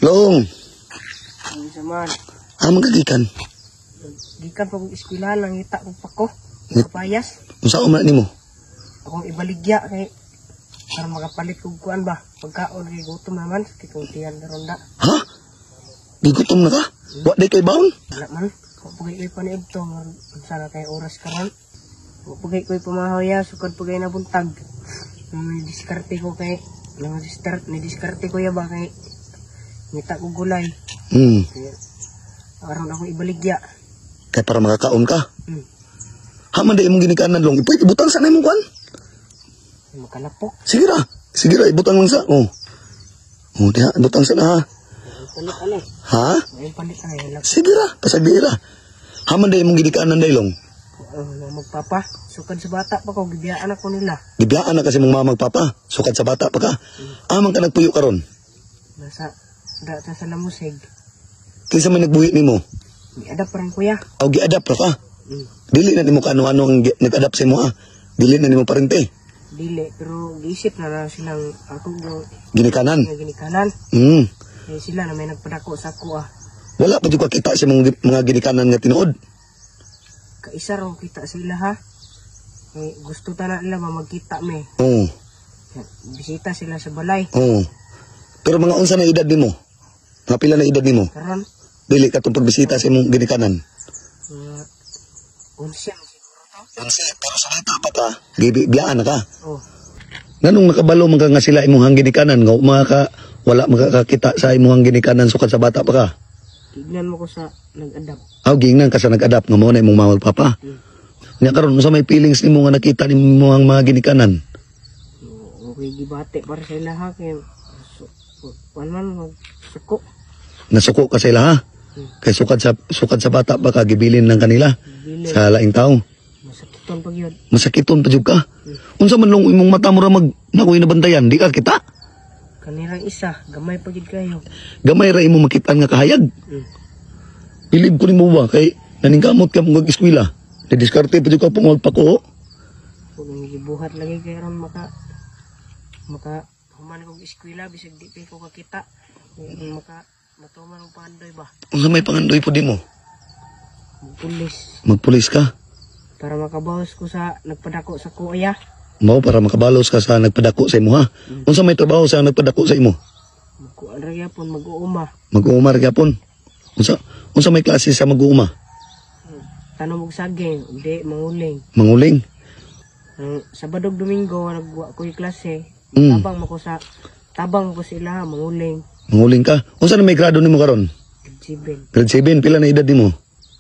Long, Unsa man? Amang kagikan. Gikan pa kong eskwelahan, nangita ko pa ko. Kapayas. Unsa man nimo? Akong ibaligya kay para makapalit kog kuan ba. Pagkaon kay gutom naman kay kung tiyan karon da. Ha? Gigutom na ka? Wa day kay baon? Wala man. Wa pugay ko'y paniudto unsa na kay oras karon. Wa pugay ko'y pamahoya sukad pugay na buntag. Nang diskarte ko kay nang start ni diskarte ko ya ba kay ngita ko gulay. Kaya aron akong ibaligya. Kay para makakaon ka. Ha man day imong ginikanan, Long. Ipoy ibutang sa na imong kuan. Makalapok. Sige ra. Sige ra, ibutang lang sa. Oh. Oh, diha, ibutang sa na ha. Palit ano? Ha? Ngayon palit ay lap. Sige ra, pasagdi ra. Ha man day imong ginikanan day, Long. Oh, magpapa. Sukad sa bata pa ko, gibiyaan ako nila. Gibiyaan na kasi mong mama magpapa. Sukad sa bata pa ka. Amang ka nagpuyo karon? Nasa, data sa lamusig. Kinsa man nagbuhi nimo? Giadapt pa rin kuya. Aw, gi-adapt ra ka. Dili na nimo kaano-ano ang nag-adapt sa imo ha. Dili na nimo parente. Dili, pero giisip na na silang ako go Ginikanan. nga ginikanan. Eh, sila na may nagpadako sa ako ah. Wala pa jud ka kita sa mga ginikanan nga tinuod. Kaisa raw kita sila ha. Eh, gusto ta na nila ba magkita me. Oo. Bisita sila sa balay. Oo. Pero mga unsa na edad nimo? Mga pila na edad nimo? Karon, Dili ka tong pagbisita sa imong ginikanan. mga 11 na siguro to. 11, pero sa bata pa ka. Gibiyaan na ka. Oh, Nganong nakabalo man ka nga sila imong ginikanan nga mga ka wala makakakita sa imong ginikanan sukad sa bata pa ka? Tignan mo ko sa nag-adapt. Aw, giingnan ka sa nag-adapt nga mao na imong mama ug papa. Nya karon, unsa may feelings nimo nga nakita nimo ang mga ginikanan? Okay, gibate para sa ila ha. Kaya, so, kuan man, magsuko. Nasuko ka sa ila ha. Kay sukad sa bata pa ka gibilin ng kanila Bili, sa laing tao. Masakiton pag yun. Masakiton pa jud ka. Unsa man, Long, imong mata mo ra mag nakoy nabantayan, di ka kita. Kanirang isa, gamay pa gid kayo. Gamay ra imo makitaan nga kahayag. Bilib ko nimo ba kay naningkamot ka mong eskwela. Didiskarte pa jud ka pong magpako. Kung gibuhat lagi kay ron maka maka human kog eskwela bisag di pa ko kakita. Kung maka matuman og pandoy ba. Unsa may pangandoy po di mo? Pulis. Magpulis ka. Para makabawas ko sa nagpadako sa kuya. Mao para makabalos ka sa nagpadako sa imo ha. Unsa may trabaho sa nagpadako sa imo? Magkuan ra gyapon mag-uuma. Mag-uuma ra gyapon. Unsa may klase sa mag-uuma? Tanom og saging, ug di manguling. Manguling. Ang Sabado ug Domingo nagwa ko klase. Tabang mo ko sa tabang ko sila manguling. Manguling ka. Unsa na may grado nimo karon? Grade 7. Grade 7, pila na edad nimo?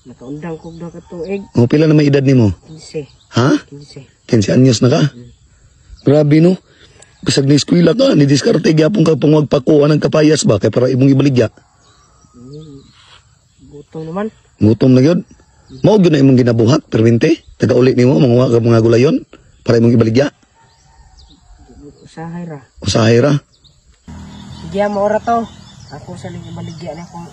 Nakaundang kog duha ka tuig. O pila na may edad nimo? 15. Ha? 15. 15 anyos na ka? Grabe no. Bisag ni eskwela ka, ni diskarte gyapon ka pang magpakuha ng kapayas ba kay para imong ibaligya. Gutom naman. Ngutom na gyud. Mao gyud na imong ginabuhat permente. Taga-uli nimo manguha ka mga gulayon para imong ibaligya. Usahay ra. Usahay ra. Sige, maora to. Ako sa ling ibaligya na kung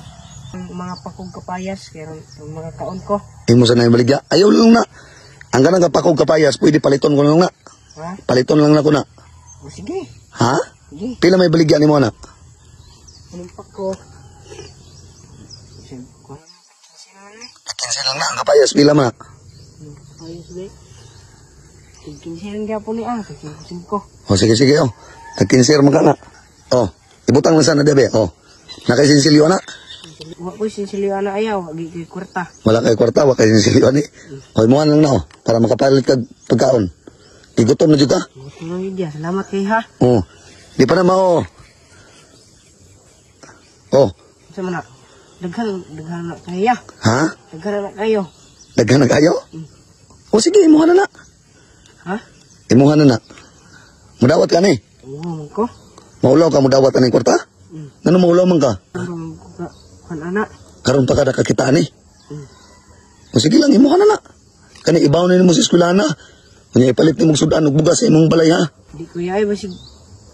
ang mga pakog kapayas kay ron ang mga kaon ko. Imo sa na ibaligya. Ayaw lang na. Ang kanang kapakog kapayas, pwede paliton ko na lang na. Ha? Paliton lang na ko na. O sige. Ha? Sige. Pila may baligya nimo na? Anong pako? Sige, kuha na. 15 naman eh. 15 lang na ang kapayas, pila man na? Anong kapayas ba? Tig 15 lang gyapon ni ah. Tig 5. O sige sige oh. Tag 15 man ka na. Oh, ibutang lang sana debe. Oh. Nakaisinsilyo na. Wa ko sinsilyo ana ayaw, gi kay kwarta. Wala kay kwarta, wa kay sinsilyo ani. O imuhan lang na oh, para makapalit kag pagkaon. Gigutom na jud ka. Gutom na yun diya. Salamat kay ha. Oh. Di pa na mao. Oh, Sa man na. Daghan, daghan na kayo. Ha? Daghan na kayo. Daghan na kayo? O sige, imuha na na. Ha? Imuha na na. Mudawat ka ni. Umuha man ko. Maulaw ka mudawat aning kwarta? Mm. Ngano maulaw man ka? Karon ko ka kan ana. Karon pa ka nakakita ani. O sige lang, imuha na na. Kani ibaw na nimo sa eskwelahan na. Unya ipalit nimo og sudan og bugas sa imong balay ha. Di ko yay basig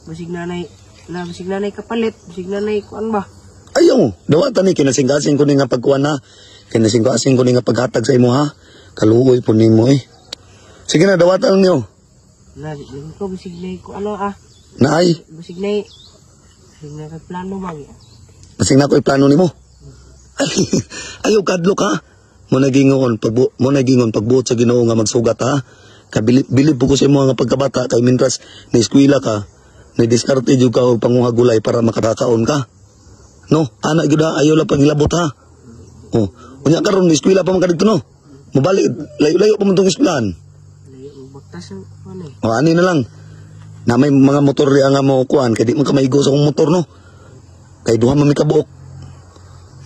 basig nanay na basig nanay kapalit, basig nanay kuan ba. Ayaw, dawatan ni kinasingkasing ko ni nga pagkuan na. Kinasingkasing ko ni nga paghatag sa imo ha. Kaluoy po nimo eh. Sige na, dawatan niyo. Na di ko basig nay ko ano ah. Naay, Basig nay kay plano ba gi. Masing na ko plano nimo. Ay, ayaw kadlok ha. Mo nagingon pagbuot sa Ginoo nga magsugat ha. Kabilib bilib po ko sa imo nga pagkabata kay mintras na eskwela ka, na diskarte jud ka og panguha gulay para makakakaon ka. No, ana gyud ha, ayaw lang panghilabot ha. Oh, unya karon ni eskwela pa man ka didto no. Mobalik layo-layo pa man tong eskwelahan. Layo mo bagtas ang ano eh. O ani na lang. Na may mga motor riya nga mo kuan kay di man ka maigo sa akong motor no. Kay duha man mi kabuok.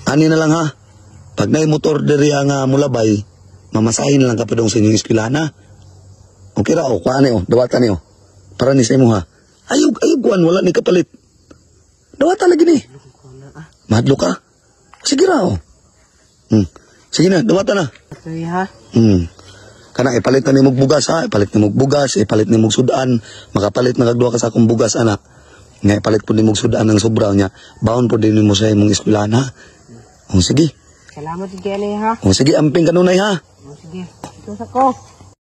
Ani na lang ha. Pag naay motor diri nga mulabay, mamasahin na lang ka pa dong sa inyong eskwelahan ha. Okay ra o, kuan ni o, dawatan ni o. Para ni sa imo ha. Ayaw, ayaw kuan, wala ni kapalit. Dawatan lagi ni. Ko na ah. Mahadlok ka? Sige ra o. Sige na, dawatan na. Ito eh, ha. Kana ipalit na nimog bugas ha, ipalit nimog bugas, ipalit nimog sudan, makapalit na kag duha ka sa akong bugas ana. Nga ipalit pud nimog sudan ang sobra niya. Baon pud din nimo sa imong eskwelahan ha. O sige. Salamat kay ani ha. O sige, amping kanunay ha. O sige. Ito sa ko.